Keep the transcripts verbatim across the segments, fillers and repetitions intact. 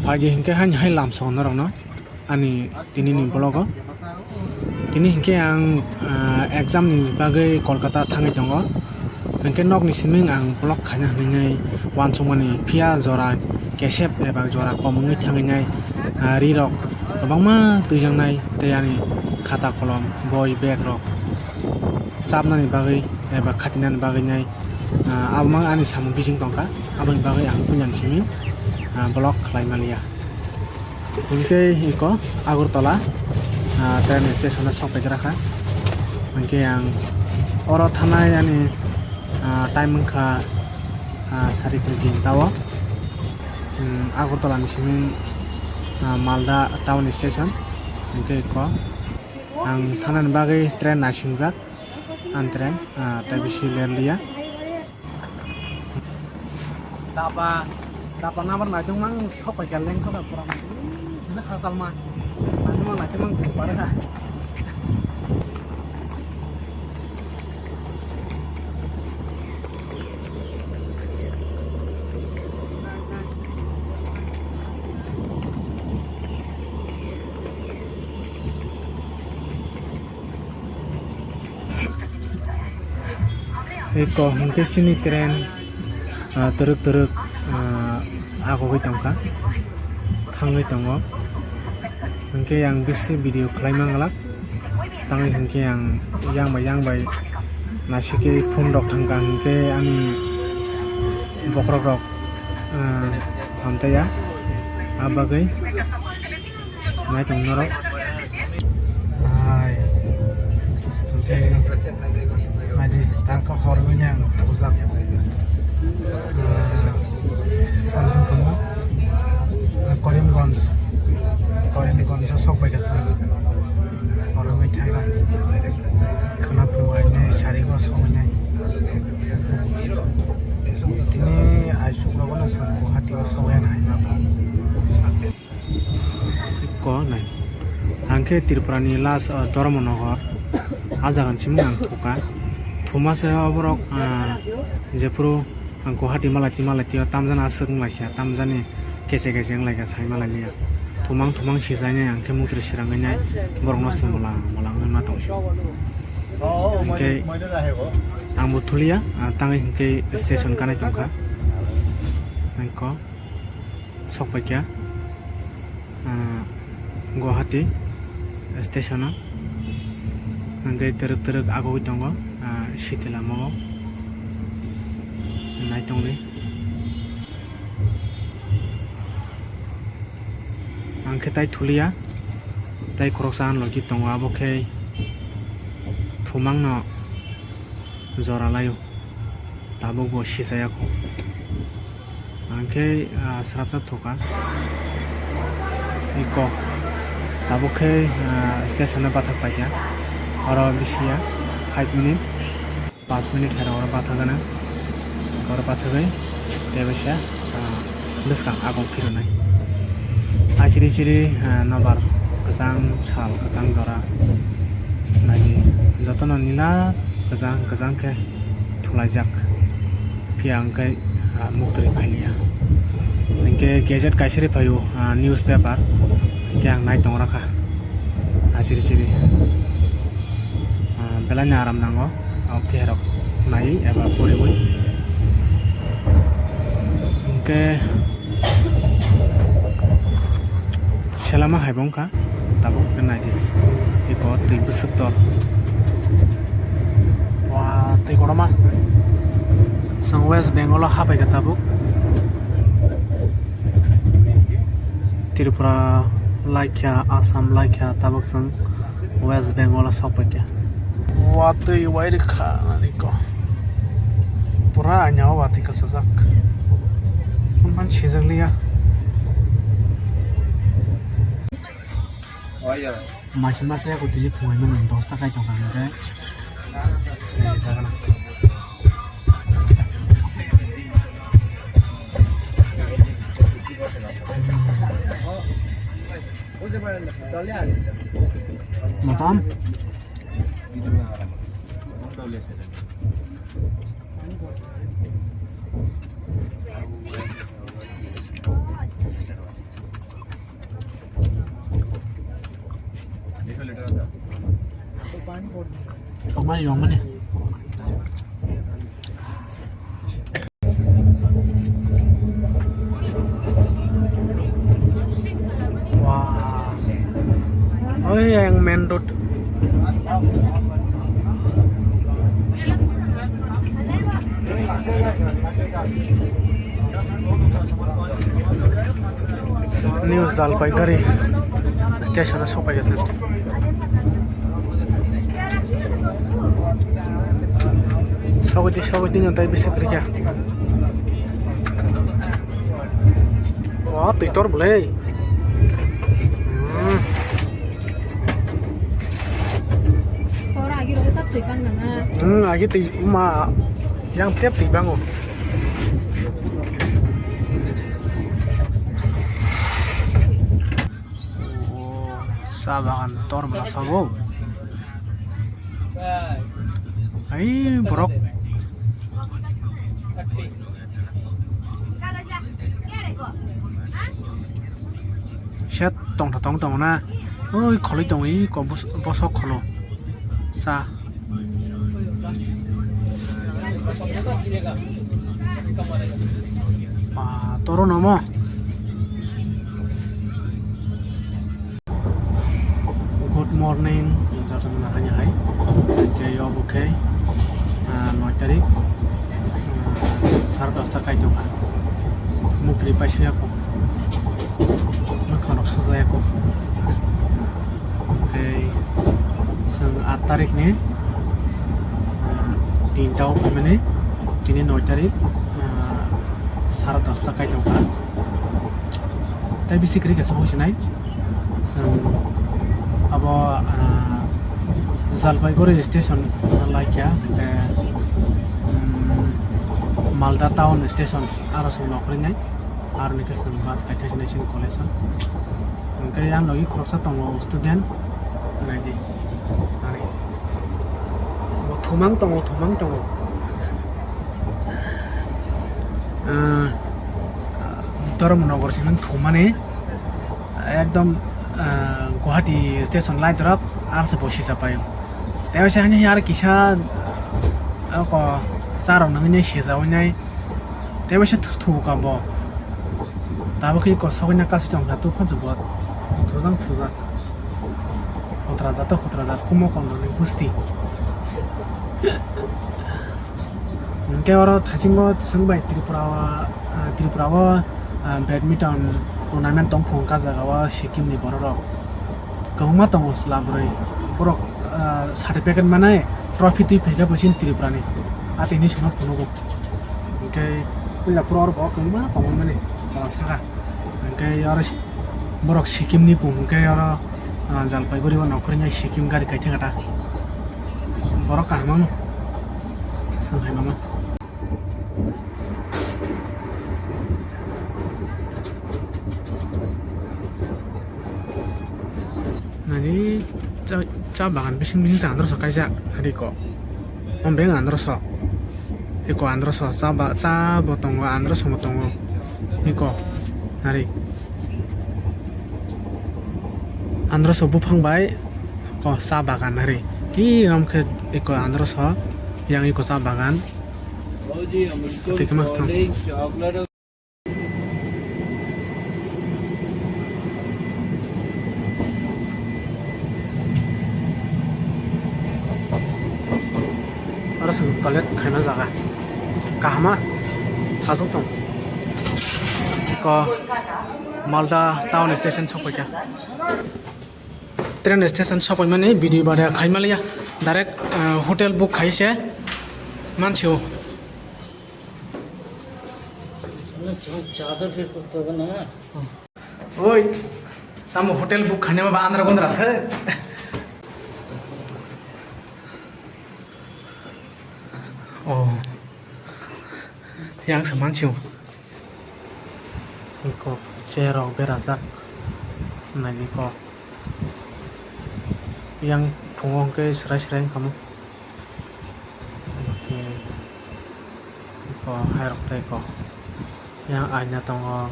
Phaidi hinkhe haini hai lamsao norokno ani tinini vlog o. Tini hinkhe ang, ah, exam ni bagwi Kolkata thangwi tongo. Hinkhe nokni siming ang vlog khaina hinwi uansukmani phiya jora kesep eba jora kom wngwi thangwi nai, ah, rirok kwbangma twijaknai tei ani khata kolom boi bag rok chapnani bagwi eba khatinani bagwi nai, ah, abo mang ani samung bising tongkha, aboni bagwi ang puinani simi, ah, vlog khlai manliya. Hinkhe iko Agartala, ah, train station o sok paigra kha. Hinkhe ang oro thanai ani, ah, time wngkha, ah, sari kri din tao. Hmm, Agartala ni simi, ah, Malda town station. Hinkhe iko ang thanani bagwi train naisingjak. Antren, ah, tei bisi ler liya. Daba, daba nabar naitung mang sok pai ka leng sok pura mang. Bisa khasal ma. Naitung mang naitung mang bisa pare ha. Eko hinkhe chini train, ah, twrwk twrwk, ah, agogwi tongkha, thangwi tongo. Hinkhe ang bisi video khlai manglak, tangwi hinkhe ang yang bai yang bai naisike phone rok thangkha hinkhe ani bokhorok rok, ah, hamtaiya, ah bagwi. Nai tong norok. Hai. Oke. Naidi, tarko hor wngya ang thujak. Ah, tamsong kamo. Ah, Karimganj. Karimganj o sok bai kasa. Hor wngwi thangkha. Khwna phungo hai nai, sari go sok hai nai. Tini ai chukrogo no sa Guwahati o sok ya nai. Ko nai. Ang khe Tripura ni last, uh, Dharmanagar. Ah jaga ni simi ang thukha. Thuma se oborok, uh, jephuru ang Guwahati malaiti malaiti o tamjani aswk wng laikha, tamjani kese kese wng laikha, sai malai liya. Thumang thumang sijainai ang khe muktrwi srangwi nai borok no se mwla mwla wngwi ma tong sio. Hinkhe ang bo thuliya, uh, tangwi hinkhe station kanai tongkha. Ang ko. Sok paikha, ah, Guwahati station o. Hwnkhe twrwk twrwk agogwi tongo, ah, city lama o. Nai tongdi. Ang khe tai thuliya, tai khoroksa ang logi tongo, abo khe thumang no jora laio. Tabuk bo sisaya kho. Ang khe, ah, srapsa thoka. Iko. Tabuk khe, ah, station o bathak paikha. Oro bisiya five minute, panch minute hai oro bathak gana. Oro bathagwi tei baisa, ah, bwskang agong phirwnai. Hai chiri chiri, ah, nobar kwchang sal, kwchang jora. Naidi jotono nila kwchang kwchang khe thulaijak. Phiya hwnkhe, ah, muktrwi phailiya. Hinkhe gazette kaisa ri phaio, ah, newspaper. Hinkhe ang nai tong rakha. Hai chiri chiri. Ah, belai no aram nango. Aboni rok nai eba poriwi. Hinkhe selama hai bo wngkha, tabuk khe naidi. Eko twi bwswk tor. Wa, twi kotorma. Chwng West Bengal o hapaikha tabuk. Tripura laikha, Assam laikha, tabuk chwng West Bengal o sok paikha. Watwi wairikha nani ko. Pura aina o watwi kwchajak. Hwnmani sijak liya. Maisa masa ya kutui phungai mani dos ta kai tong kha hwnkhe. Matam. Yongmani. Wah. Oi, yang main road. New Jalpaiguri station o sokphaikha chwng. Sogwi di, sogwi di, tei bisi kwrwikha. O twi tor bwlai. Hmm. Oro agi rogo ta twi bang nana. Hmm, agi twi ma yang tep twi bango. O, sa bagan tor bwla sabo. Ai, borok. Set tongtha tong tongo na. Oi, kholoi tongo, iko bos-, bosok kholo. Sa. Ah, toro nomo. Good morning, jotono no hai hai. Hwnkhe obo khe, ah, noi tarik, ah, sare dosta kai tongkha. Mukri paisuyako. Mwkhang rok sujayako. Hwnkhe chwng aat tarik ni, ah, tinta o phaimani, tini noi tarik, ah, sare dosta kai tongkha. Tei bisi kwrwi kaisa bo sinai. Chwng abo, ah, Jalpaiguri station laikha, hwnkhe, um, Malda town station aro chwng nokhorwi nai. Aroni khe chwng bus kaithai sinai chini college o. Hwnkhe yang logi khoroksa tongo student, naidi. Ani. Bo thumang tongo, thumang tongo. Ah, Dharmanagar se nang thumani ekdom, ah, Guwahati station lai dorop ar se bosi chapai. Tei se hani ar kisa, ah, ko charok nangni sejawi nai. Tei se thu-, thuka bo. Tabuk khe kosok wngna kasu tong kha, tufan se bo. Thujak, thujak. Khotra jat, khotra jat, kumo kondo ni gusti. Hwnkhe oro thaisingo chwng bai Tripura o, ah, Tripura o, ah, badminton tournament tong phung ka jaga o Sikkim ni borok rok. Kwbangma tongo chwla bwrwi. Borok, ah, certificate manai trophy twi phaikha bo chini Tripura ni. Atini songno phunugo. Hwnkhe puila phuru oro bo kwbangma tongo mani, ah, saka. Hwnkhe oro si-, borok Sikkim ni pung hwnkhe oro, ah, Jalpaiguri o nokhorwi nai Sikkim gari kaithakha ta. Borok kaham wngno. Chwng hai mama. Nani cha, cha bagan bising bising cha andro so kaisa hari ko. Ombeng andro so. Eko andro so cha ba, cha bo tongo, andro so bo tongo. Eko hari. Andro so buphang bai ko cha bagan hari. Ki rom khe eko andro so yang eko cha bagan. Tei khe mas thang. Oro chwng toilet khaima jaga. Kahama thajak tong. Ko Malda town station sokphaikha. Train station sokphaimani video bada khaimaliya. Direct, eh, hotel book khaise mansio. Oi, tamo hotel book khainai ba andra gondra se. Oh. Yang se mansio. Iko chair rok berajak. Naidi ko. Yang phungo hwnkhe srai srai wngkha mo. Iko hairok tei ko. Yang aina tongo.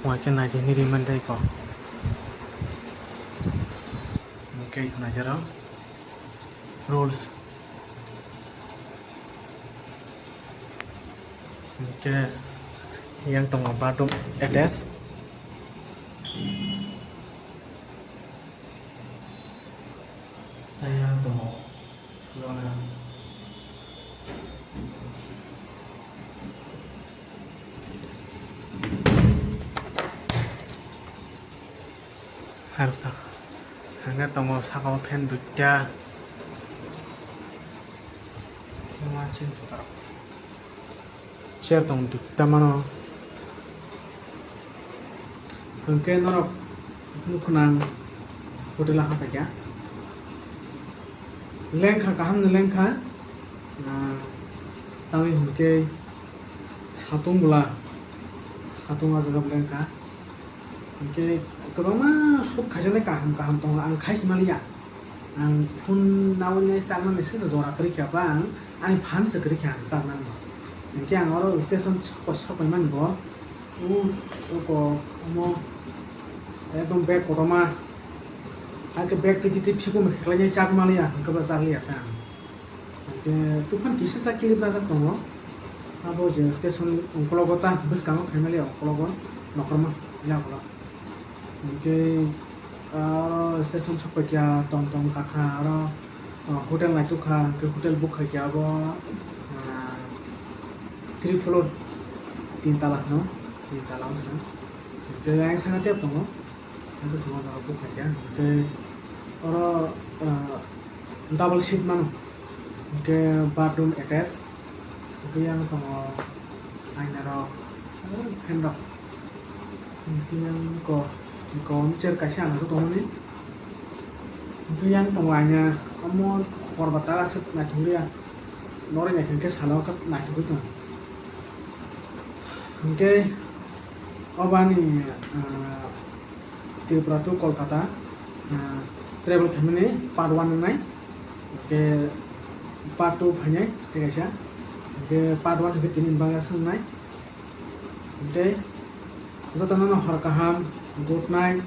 Phungo khe naidi hinwi rimani tei ko. Hwnkhe naidi oro rules. Hwnkhe yang tongo bathroom attach. Tei yang tongo surana. Harta. Hwnke tongo saka o fan duita. Chair tong duita mano. Hwnkhe norok nukho nang hotel o hapaikha. Lengkha, kaham no lengkha. Ah, tamni hwnkhe satung bwla, satung o jaga bo lengkha. Hwnkhe kwbangma shoot khaijaknai kaham kaham tongo, ang khai se manliya. Ang phone nawi nai chaknani se jora kwrwi kha ba ang ani phan se kwrwi kha ang chaknani. Hwnkhe ang oro station sok-, sopaimani bo, o, oko, omo, ekdom bag kotorma, hakhe bag titi titi phikumui khe khlainai chak manliya, hwnkhe bo chakliya kha ang. Hwnkhe tuphang kisa sa kilip najak tongo. Abo je station ni ungkologo ta bwskango phaimaliya ungkologo nokhorma yagulo. Hwnkhe aro station sokpaikha tom tom kakha aro, ah, hotel naitukha, hwnkhe hotel book khaikha abo, ah, three floor, tin tala hwno, tin tala wngsa. Hwnkhe ayang saka tep tongo. Hwnkhe chwng o jaga book khaikha. Hwnkhe oro, ah, double seat mano. Hwnkhe bathroom attach. Hwnkhe yang tongo aina rok, ah, fan rok. Hwnkhe yang ko, ko chair kaisa ang aswk tongmani. Hwnkhe yang tongo aina, omo hor bata aswk naithok liya. Norok naikhe hwnkhe salo khe naithogwi tongo. Hwnkhe obo ani, ah, Tripura to Kolkata, ah, travel khaimani part one wngnai. Hwnkhe part two phainai tei kaisa. Hwnkhe part one hwnkhe tini bangla swngnai. Hwnkhe jotono no hor kaham, good night.